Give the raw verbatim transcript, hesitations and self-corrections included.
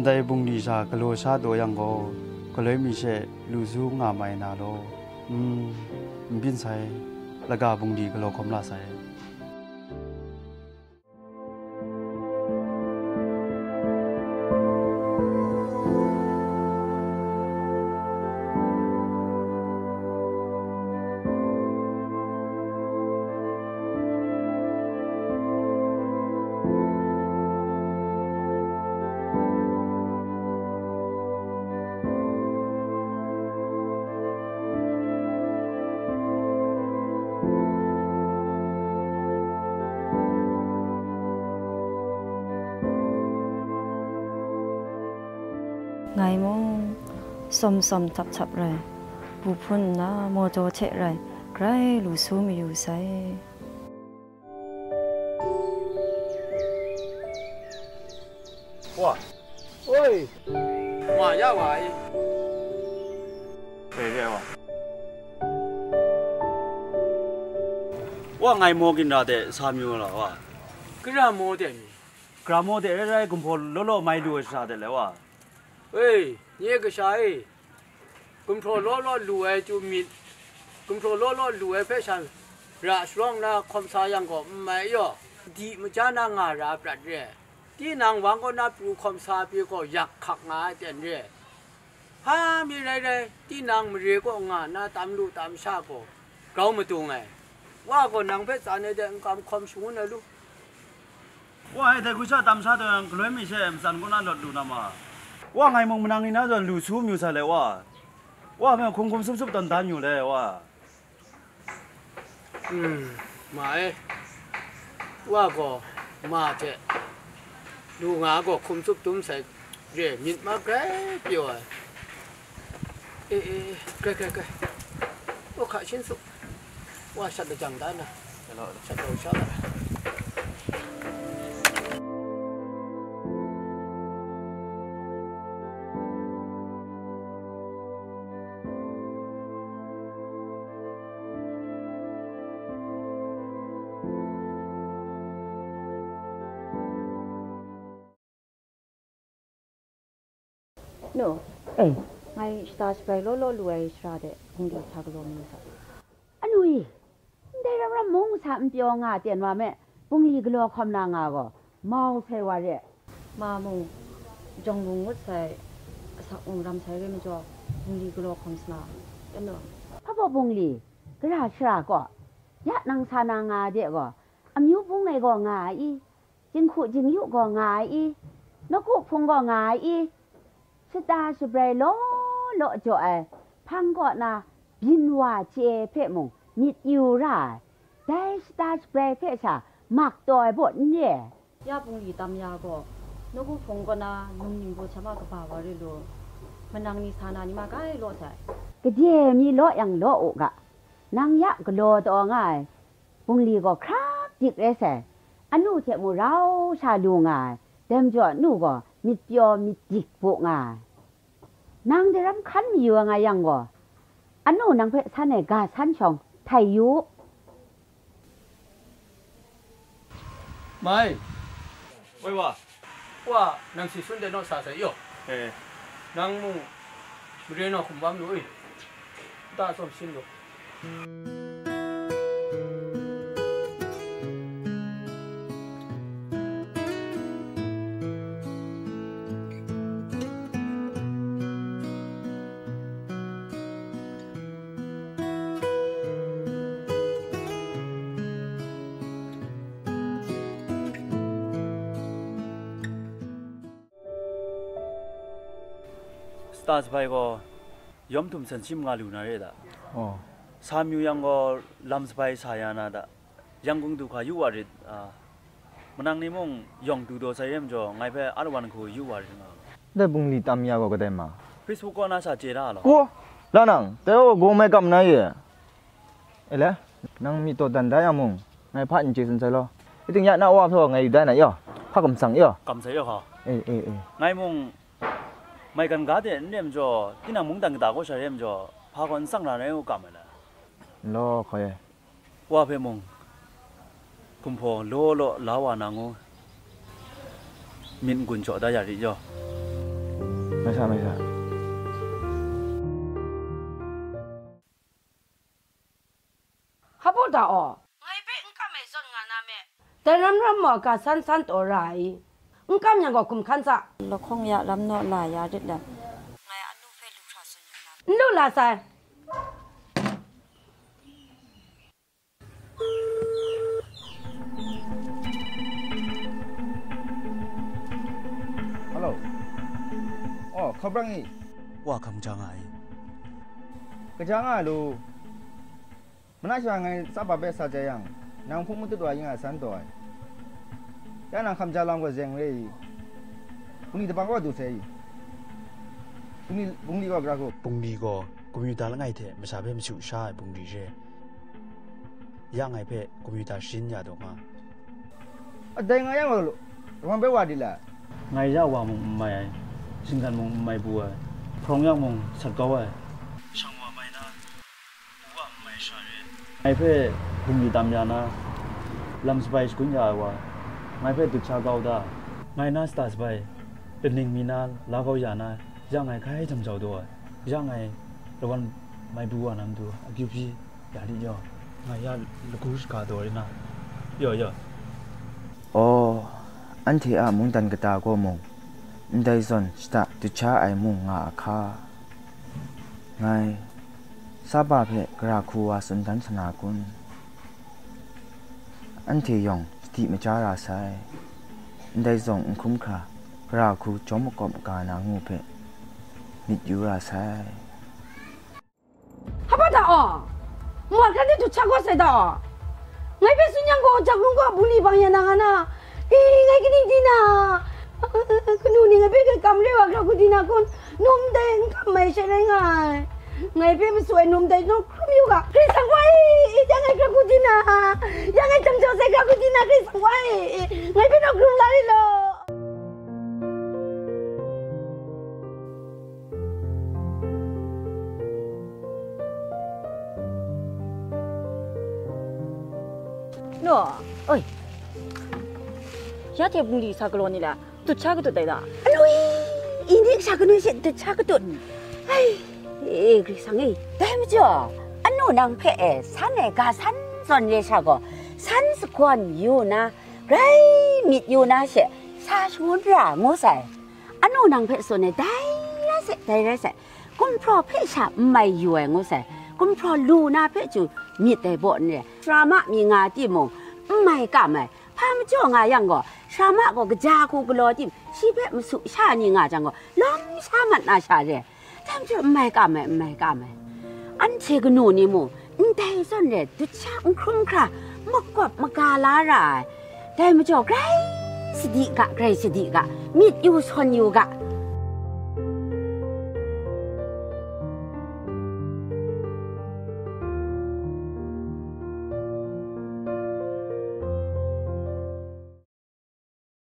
Dai bungli sha galaw sha taw yang gaw, galoi mi she lu su nga mai na law, mm, n byin sai, laga bungli galaw hkawm la sai. Ngai mung sawm sawm htap htap rai, bu hpun nna mawtaw hte rai, grai lu su mayu sai. Wa. Oi. Wa ya wa e. Hei, hei, wa. Wa ngai maw ginra de sa mayu la wa. Gara maw de mi? Gara maw de rai rai gumhpraw law law mai lu ai sara de le wa. Oi, nye kasha e. Gumhpraw law law lu ai chyu myit, gumhpraw law law lu ai hpe sha ra sharawng na hkawm sa yang gaw, n mai yaw, di maja na nga ra prat re. Tinang wang kaw na pru hkawm sa pyi gaw yak hkak nga ai ten re. Hpa mi rai rai, tinang mare kaw nga na tam lu tam sha gaw, grau madung ai. Wa gaw nang hpe tsan ai de n kam hkawm shangun ai lu. Wa e, dai hku sha tam sha taw yang, galoi mi she matsan kaw na lawt lu na ma? Wa ngai mung manang ni na zawn lu su mayu sa le wa. Wa hpe hkum hkum sup sup tawn da yu le wa. Hmm, ma e. Wa gaw ma hte lu nga gaw hkum sup dum sai. Re, myit ma grai pyaw ai. E, e, e, grai, grai, grai. O hka shin su. Wa shat lajang da na. Shat lajang sha la. Nu, eh, ngai shata shabrai law law lu ai sara de, bungli hta galaw mayu sa. Anu e, ndai ram ram mung sa n pyaw nga ten wa me, bungli galaw hkawm na nga gaw, mau sai wa re. Ma mung, jawng lung ngut sai, asak mung ram sai re majaw, bungli galaw hkawm sa na, anu. Hpa baw bungli, gara shara gaw, ya nang sa na nga de gaw, amyu bung ai gaw nga ai i? Jinghku jingyu gaw nga ai i? Nawku hpung gaw nga ai i? Shata shabrai law law jaw ai hpang kaw na byin wa chye hpe mung myit yu ra ai. Dai shata shabrai hpe sha mak taw ai baw n re ai. Ya bungli tam ya gaw, nawku hpung kaw na num ningbaw hta ma kaba wa re lu, manang ni sa na ni ma grai law sai. Gade mi law yang law u ga, nang ya galaw taw nga ai. Bungli gaw hkrap dik rai sai, anu hte mung rau sha lu nga ai, dai majaw anu gaw myit pyaw myit dik bu nga ai. Nang dai ram hkan mayu ai nga yang gaw, anu nang hpe san ai ga san shawng htai yu u. Mai. Woi wa. Wa, nang si sun de naw sa sai yaw. Eh. Nang mung mare naw hkum bam lu i. Nta tsawm shin lu. Sata sabai gaw yawm htum san shi manga lu na re da. Oh. Sa mayu yang gaw lam sabai sa ya na da. Yangon du hkra yu wa rit, a, manang ni mung yawng du daw sai re majaw, ngai hpe alawan hku yu wa rit nga. Ndai bungli tam ya gaw kadai ma? Facebook kaw na sha chye da law. Ko, la nang, dai gaw gawng mai kam na ye. E le, nang myit taw dan da yang mung, ngai hpa n chye tsun sai law. Iting ya na wa hpe ngai yu dai na yaw, hpa kamsang yaw. Kam sai yaw hka. E, e, e. Ngai mung, maigan ga de n re majaw, tinang mungdan kata kaw sha re majaw, hpa gaw n tsang ra na u kam ai la. N law, hkaw e. Wa hpe mung, gumhpraw law law la wa na ngu, myit n-gun shaw da ya rit yaw. Mai sa, mai sa. Hpa baw da aw. Ngai hpe n kam ai zawn nga na me. Dai ram ram maw, ga san san taw ra ai. N kam yang gaw hkum hkan sa. Lahkawng ya lam naw la ya rit let, ngai anu hpe lu hkra tsun yu na. N lu la sai. Hello. Oh, hkawprang e. Wa hkam ja nga ai. Kaja nga ai lu. Mana sha ngai tsap ba hpe sa jai yang, nang hpung matut wa yin a san taw ai. Ya nang hkam ja lam gaw zeng re i. Bungli dabang kaw du sai i. Bungli, bungli gaw gara hku. Bungli gaw kumyu da langai hte masha hpe masu sha ai bungli re. Ya ngai hpe kumyu da sharin ya daw nga. A dai nga yang gaw, rawng bai wa di la? Ngai ya wa mung n mai ai, shinggan mung n mai bu ai, hprawng yang mung sat kau ai. Shang wa mai na, bu wa n mai sha re. Ngai hpe hkum yu tam ya na, lam sabai shagun ya ai wa, ngai hpe dut sha kau da. Ngai na sata sabai, kaning mi na la kau ya na, ya ngai hkai jam jau daw ai, ya ngai lawan mai bu wa na matu, akyu hpyi ya lit yaw, ngai ya lagu shaga daw ri na, yaw, yaw. Aw, anhte a mungdan kata gaw mung, ndai zawn shata dut sha ai mung nga a hka? Ngai, Saba hpe gara hku wa tsun dan sa na kun? Anhte yawng sadi maja ra sai, ndai zawn n hkrum hkra, gara hku jawm makawp maga na ngu hpe myit yu ra sai. Hpa da aw, mwat hkra ni dut sha gaw sai da aw. Ngai hpe tsun yang gaw, jak lung gaw bungli bang ya na nga na, i, ngai kaning di na, kanu ni ngai hpe kam re wa hkra hku di na kun, num dai n kam mai she rai nga ai. Ngai hpe masu ai num dai naw hkrum yu ga, Karai Kasang wa e, ya ngai hkra hku di na, ya ngai jang jau sai hkra hku di na, Karai Kasang wa e, ngai hpe naw hkrum la ri law. No, oi. Ya hte bungli sa galaw ni la, dut sha katut dai da. Aloi, i ni kasha kanu she dut sha katut. Ai, e, Karai Kasang e. Dai majaw, anu nang hpe e, san e, ga san zawn re sha gaw, san sagawn yu na, grai myit yu na she, sa shangun ra ngu sai. Anu nang hpe tsun ai, dai rai sai, dai rai sai. Gumhpraw hpe sha n mai yu ai ngu sai, gumhpraw lu na hpe chyu myit ai baw n re, sara ma mi nga timung, n mai kam ai, hpa majaw nga yang gaw, sara ma gaw kaja hku galaw tim, shi hpe masu sha ni nga jang gaw, lawm sha mat na sha re, dai majaw n mai kam ai, n mai kam ai. Anhte kanu ni mung, ndai zawn re, dut sha n hkrum hkra, makawp maga la ra ai, dai majaw, grai sadi ga, grai sadi ga, myit yu sawn yu ga.